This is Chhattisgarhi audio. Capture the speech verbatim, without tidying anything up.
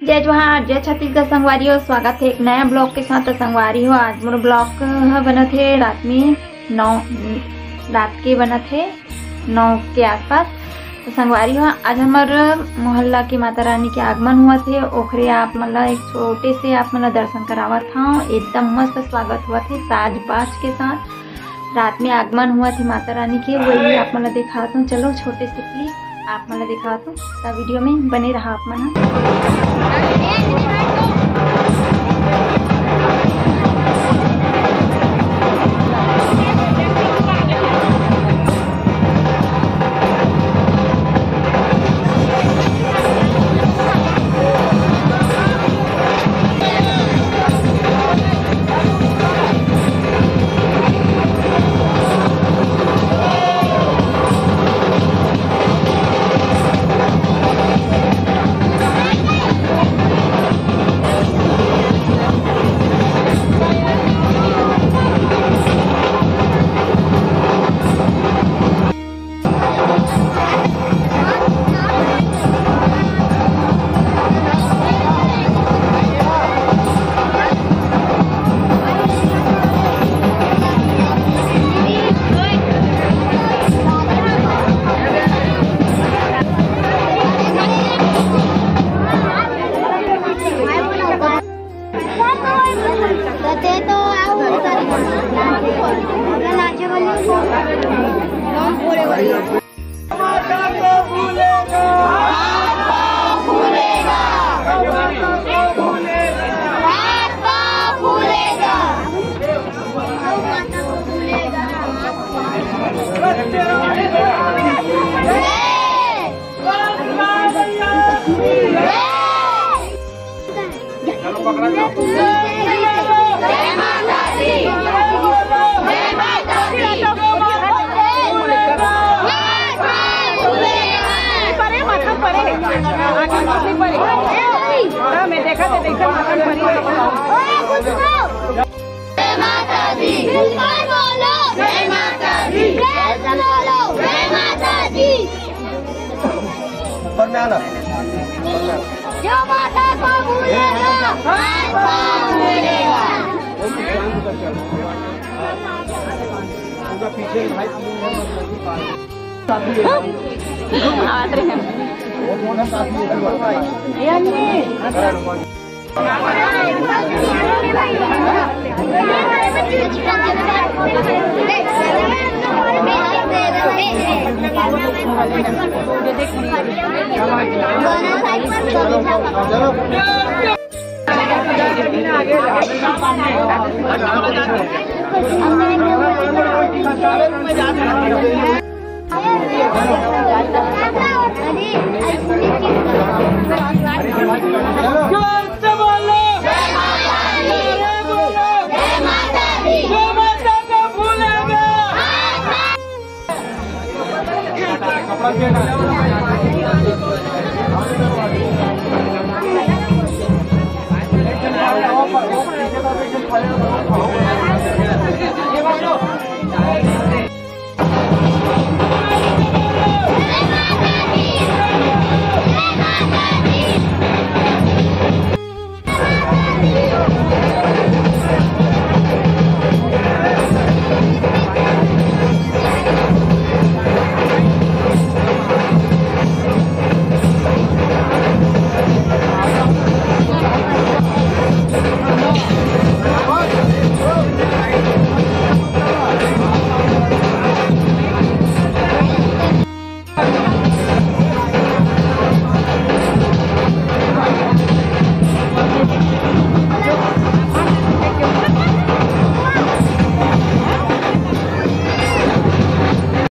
जय जोहार, जय छत्तीसगढ़ संगवारी हो, स्वागत हे एक नया vlog के साथ। तो संगवारी हो, आज मोर vlog ह बनत हे रात में नौ, रात के बनत हे नौ के आसपास। तो संगवारी हो, आज हमर मोहल्ला के माता रानी के आगमन होवत हे, ओखरे आप मन ला एक छोटे से आप मन ला दर्शन करावत हव। एकदम मस्त स्वागत होवत हे साज बाज के साथ। रात में आगमन होवत हे माता रानी के, वही आप मन ला देखात हव। चलो छोटे से clip आप मन ला देखात हव, त video में बने रहा आप मन ह। परे, माथा परे। आगे कुछ नहीं परे। हाँ, मैं देखा थे, देखा माथा परे। जय माता दी। बोलो। जय माता दी। जय बोलो। जय माता दी। ऊपर में आना। जो माता को भूलेगा, हाथ पाँव भूलेगा। उनका पीछे भाई आवाज रहे हैं। वो कौन है साथ में? ये अन्य।